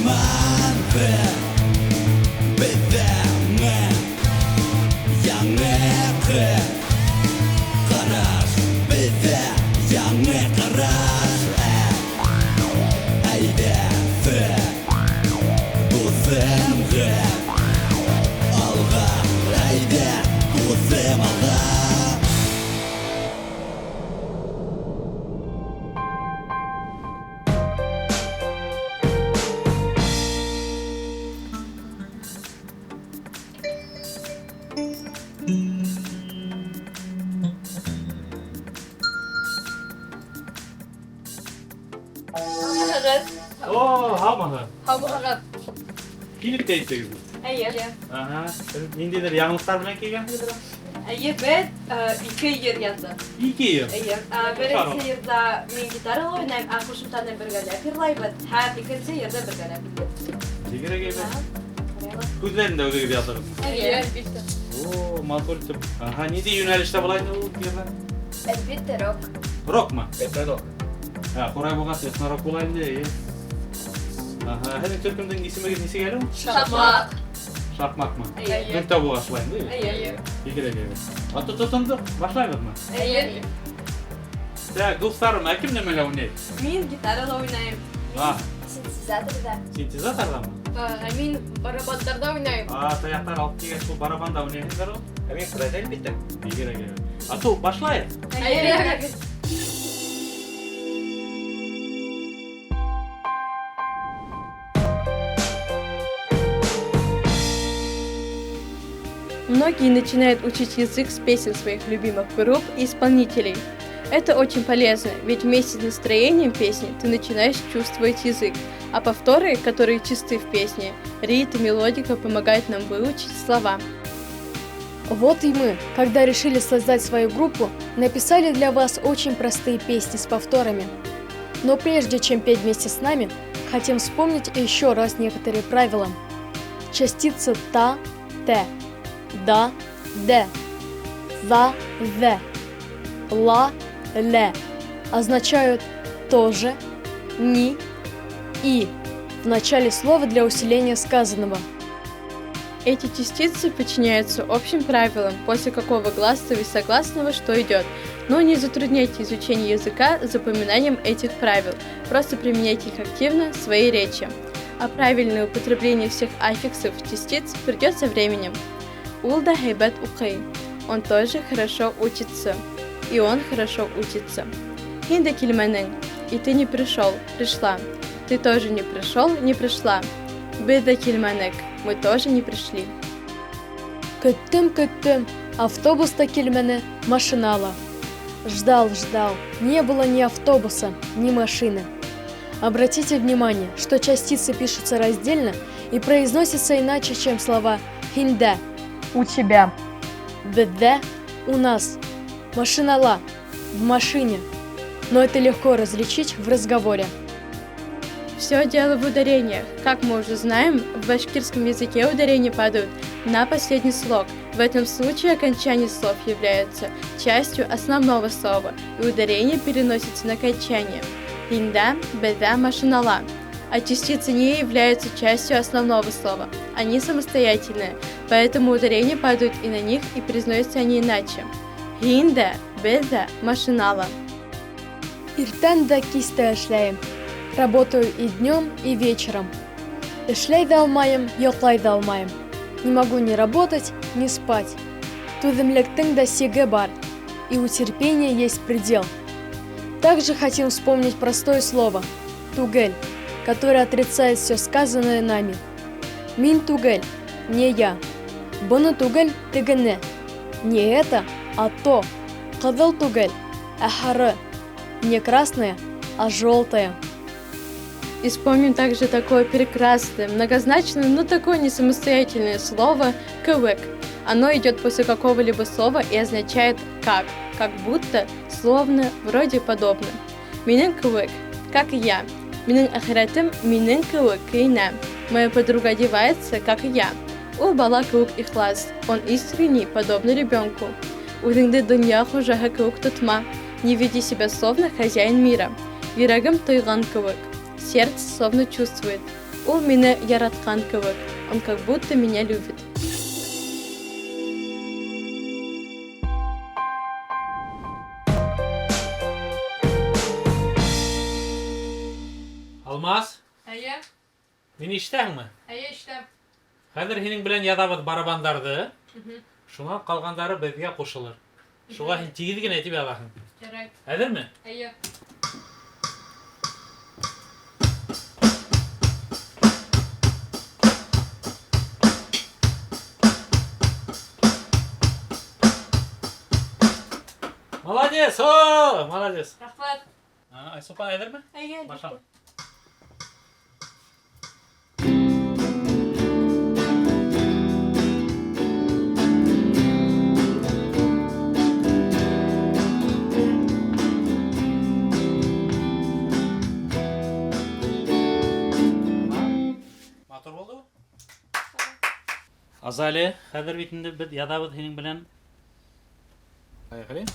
Команда беҙҙәме? Яңы ҡараш, беҙҙә яңы ҡараш. Әйҙә, дуҫым, алға, әйҙә, дуҫым, алға. Һаумыһығыҙ. О, һаумыһығыҙ. Һаумыһығыҙ. Килеп тә еттегеҙме? Эйе. Ага. Ниндәйҙер яңылыҡтар менән килгәнһегеҙҙер? Эйе, беҙ ике йыр яҙҙыҡ. Ике йыр. Эйе. Беренсе йырҙа мин гитарала уйнайым, ә ҡушымтаны бергәләп йырлайбыҙ. Һәм икенсе йырҙы бергәләп инде. Бигерәк әйбәт. Һүҙҙәрен дә үҙегеҙ яҙҙығыҙмы? Эйе, әлбиттә. О, матур итеп. Ага, ниндәй йүнәлештә була инде ул йырҙар? Әлбиттә, рок. Рокмы? Этнорок. Ә, ҡурай булғас, этнорок була инде, эйе. Ага, һеҙҙең төркөмдөң исемегеҙ нисек әле ул? Шаҡмаҡ. Шаҡмаҡмы? Эйе. Дүртәү булғас шулай инде, эйе? Эйе. Бигерәк әйбәт. Аты тотондоҡ, башлайбыҙмы? Эйе. Так, дуҫтарым, ә кем нәмәлә уйнай? Мин гитарала уйнайым. А, Синтезаторҙа. синтезаторҙамы? Ә мин барабандарҙа уйнайым. А, таяҡтар алып килгәс, шул барабанда уйнайһыңдар ул? Ә мин ҡурайҙа, әлбиттә. Бигерәк әйбәт. Ату, башлайыҡ. Эйе. Многие начинают учить язык с песен своих любимых групп и исполнителей. Это очень полезно, ведь вместе с настроением песни ты начинаешь чувствовать язык, а повторы, которые чисты в песне, ритм и мелодика помогают нам выучить слова. Вот и мы, когда решили создать свою группу, написали для вас очень простые песни с повторами. Но прежде чем петь вместе с нами, хотим вспомнить еще раз некоторые правила. Частицы та, те, да, де, за, зе, ла, ле означают тоже, ни, и в начале слова для усиления сказанного. Эти частицы подчиняются общим правилам, после какого гласного и согласного что идет. Но не затрудняйте изучение языка запоминанием этих правил, просто применяйте их активно в своей речи. А правильное употребление всех аффиксов частиц придет со временем. Ул да һәйбәт уҡый. Он тоже хорошо учится. И он хорошо учится. Һин дә килмәнең. И ты не пришел, пришла. Ты тоже не пришел, не пришла. Беҙ ҙә килмәнек. Мы тоже не пришли. Көттөм, көттөм, автобус та килмәне, машина ла. Ждал, ждал, не было ни автобуса, ни машины. Обратите внимание, что частицы пишутся раздельно и произносятся иначе, чем слова «һиндә» – «у тебя», «беҙҙә» – «у нас», «машинала» – «в машине». Но это легко различить в разговоре. Все дело в ударениях. Как мы уже знаем, в башкирском языке ударения падают на последний слог. В этом случае окончание слов является частью основного слова, и ударение переносится на окончание. Һиндә, беҙҙә, машинала. А частицы не являются частью основного слова. Они самостоятельные, поэтому ударения падают и на них, и произносятся они иначе. Һин дә, беҙ ҙә, машинала. Иртән дә, кис тә эшләйем. Работаю и днем, и вечером. Эшләй ҙә алмайым, йоҡлай ҙа алмайым. Не могу ни работать, ни спать. Түҙемлектең дә сиге бар, и у терпения есть предел. Также хотим вспомнить простое слово «түгел», которое отрицает все сказанное нами. Мин түгел, не я. Быны түгел, тегене. Не это, а то. Ҡыҙыл түгел, ә һары. Не красное, а желтое. И вспомним также такое прекрасное, многозначное, но такое не самостоятельное слово «кеүек». Оно идет после какого-либо слова и означает «как», как будто, словно, вроде, подобно. Минең кеүек, как и я. Минең әхирәтем минең кеүек кейенә. Моя подруга одевается, как и я. Ул бала кеүек ихлас, он искренний, подобно ребенку. Үҙеңде донъя хужаһы кеүек тотма. Не веди себя словно хозяин мира. Йөрәгем тойған кеүек. Сердце словно чувствует. Ул мине яраткан кебек. Он как будто меня любит. Алмаз, Әйе, мине ишетәһеңме? әйе, ишетәм. Хәҙер һинең белән яҙабыҙ барабандарҙы. Шунан ҡалғандары беҙгә ҡушылыр. Шуға һин тигеҙ генә итеп яҙаһың. Ярай. Әҙерме? Әйе. Молодец! О, молодец. Рәхмәт. Айсулпан әҙерме? Әйе. Башлап. Матур булды. Азалия, хәҙер бит инде беҙ яҙабыҙ һинең белән. Поехали.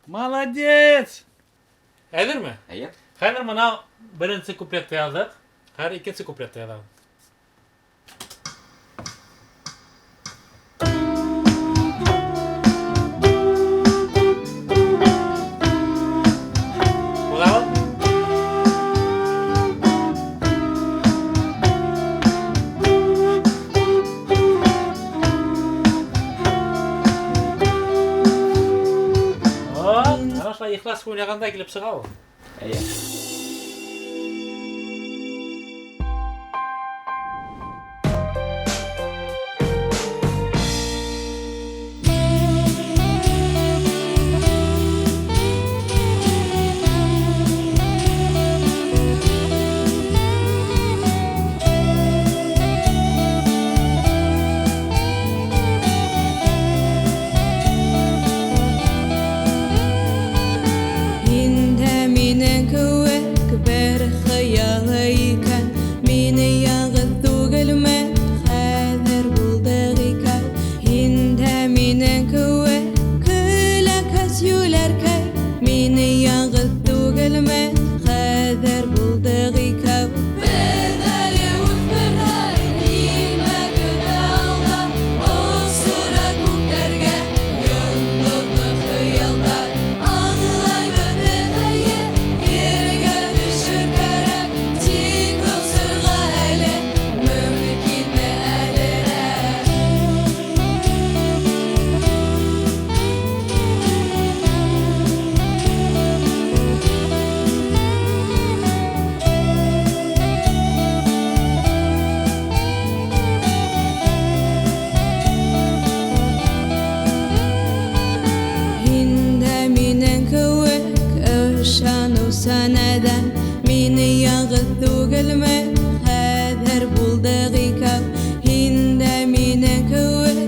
Молодец! Әҙерме? Әйе. Хәҙер мына беренсе куплетты яҙҙыҡ. Хәҙер икенсе куплетты яҙабыҙ. Булабыҙ? О, ана шулай ихлас уйнағанда килеп сыға ул. Әйе. Һин дә минең кеүек бер хыялы икән, Мине яңғыҙ түгелмен, хәҙер булдыҡ икәү. Һин дә минең кеүек көләкәс юләркәй, Мине яңғыҙ түгелмен, хәҙер булдыҡ икәү. Беҙ әле үҫмерҙәр, нимә көтә алда? Осора күктәргә йондоҙло хыялдар. Аңлайбыҙ беҙ, эйе, ергә төшөр кәрәк, Тик осорға әле мөмкинме әлерәк? Һин дә минең кеүек ышаныусан әҙәм, Мине яңғыҙ түгелмен, хәҙер булдыҡ икәү. Һин дә минең кеүек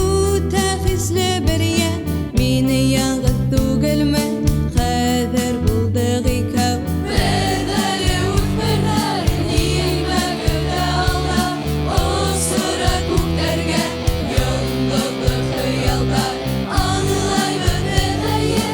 үтә хисле бер йән, Мине яңғыҙ түгелмен, хәҙер булдыҡ икәү. Беҙ әле үҫмерҙәр, нимә көтә алда? Осора күктәргә йондоҙло хыялдар. Аңлайбыҙ беҙ, эйе,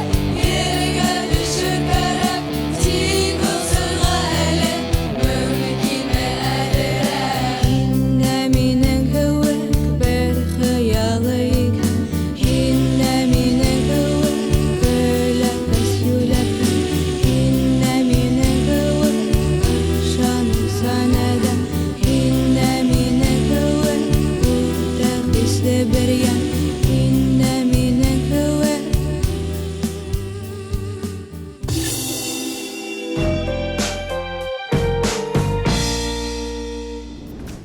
ергә төшөр кәрәк, Тик осорға әле мөмкинме әлерәк? Һин дә минең кеүек бер хыялы икән, Һин дә минең кеүек көләкәс юләркәй, Һин дә минең кеүек ышаныусан әҙәм, Һин дә минең кеүек үтә хисле бер йән, Һин дә минең кеүек.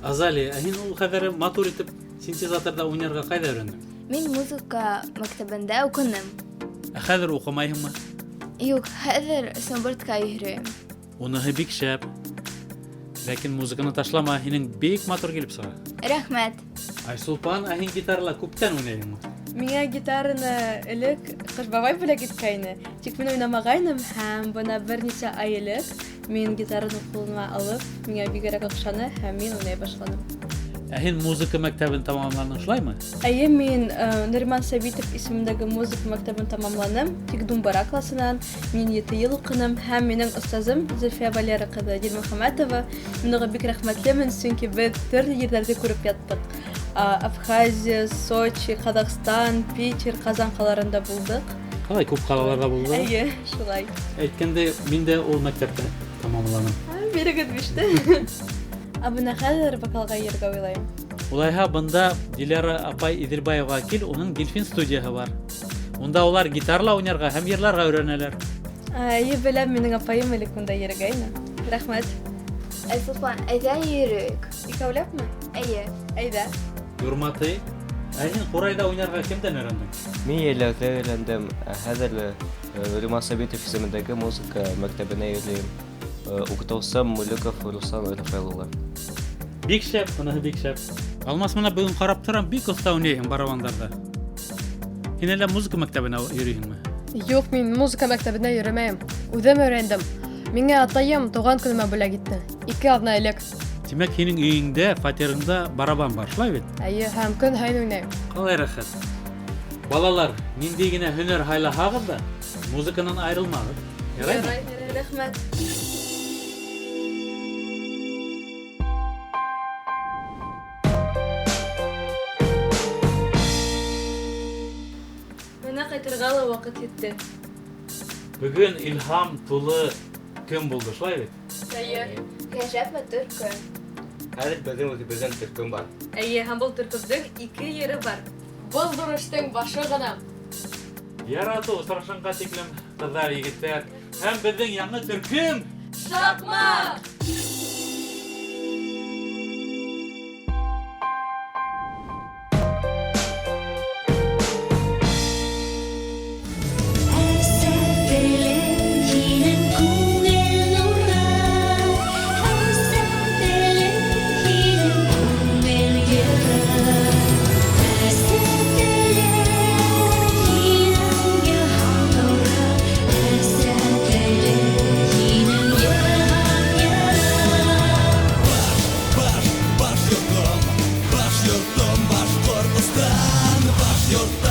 Азалия, ә һин ул хәҙер матур итеп синтезаторҙа уйнарға ҡайҙа өйрәндең? Мин музыка мәктәбендә уҡыным. Ә хәҙер уҡымайһыңмы? Юҡ, хәҙер сноубордҡа йөрөйөм. Уныһы бик шәп. Ләкин музыканы ташлама, һинең бик матур килеп сыға. Рәхмәт. Айсулпан, ә һин гитарала күптән уйнайһыңмы? Миңә гитараны элек Ҡыш бабай бүләк иткәйне. Тик мин уйнамағайным һәм бына бер нисә ай элек Мин гитараны ҡулыма алып, миңә бигерәк оҡшаны һәм мин уйнай башланым. Ә һин музыка мәктәбен тамамланың, шулаймы? Әйе, мин Нариман Сабитов исемендәге музыка мәктәбен тамамланым, тик думбара классынан мин 7 йыл уҡыным һәм минең остазым Зөлфиә Валера ҡыҙы Дилмөхәмәтова. Мин уға бик рәхмәтлемен, сөнки беҙ төрлө ерҙәрҙе күреп яттыҡ. Абхазия, Сочи, Ҡаҙағстан, Питер, Ҡазан ҡалаларында булдыҡ. Ҡалай күп ҡалаларҙа булдыҡ? Әйе, шулай. Әйткәндәй, мин дә ул мәктәптә тамамланым. Бирегеҙ биште. Ә бына хәҙер вокалға йөрөргә уйлайым. Улайһа, бында Диляра апай Иҙелбаеваға кил, уның Дельфин студияһы бар. Унда улар гитарала уйнарға һәм йырларға өйрәнәләр. Әйе, беләм, минең апайым элек унда йөрөгәйне. Рәхмәт. Айсулпан, әйҙә йөрөйөк. Икәүләпме? Әйе. Әйҙә. Юрматы, ә һин ҡурайҙа уйнарға кемдән өйрәндең? Мин йәйләүҙә өйрәндем. Ә хәҙер Нариман Сабитов исемендәге музыка мәктәбенә йөрөйөм. Уҡытыусым Мулюков Руслан Рафаэл улы. Бик шәп, быныһы бик шәп. Алмас, мына бөгөн ҡарап торам, бик оҫта уйнайһың барабандарҙа. Һин әллә музыка мәктәбенә йөрөйһөңмө? Юҡ, мин музыка мәктәбенә йөрөмәйем. Үҙем өйрәндем. Миңә атайым тыуған көнөмә бүләк итте. 2 аҙна элек. Тимәк, һинең өйөңдә, фатирыңда барабан бар, шулай бит? Әйе, һәм көн һайын уйнайым. Ҡалай рәхәт. Балалар, ниндәй генә һөнәр һайлаһағыҙ ҙа, музыканан айырылмағыҙ. Яраймы? Ярай, рәхмәт. Бына ҡайтырға ла ваҡыт етте. Бөгөн илһам тулы көн булды, шулай бит? Әйе. Ғәжәп матур көн. Хәҙер беҙҙең үҙебеҙҙең төркөм бар. Әйе, һәм был төркөмдөң 2 ере бар. Был ҙур эштең башы ғына. Яратыу, осрашҡанға тиклем, ҡыҙҙар, егеттәр, һәм беҙҙең яңы төркөм Шаҡмаҡ! Баш, баш йортом, баш йортом, Башҡортостан, баш йортом.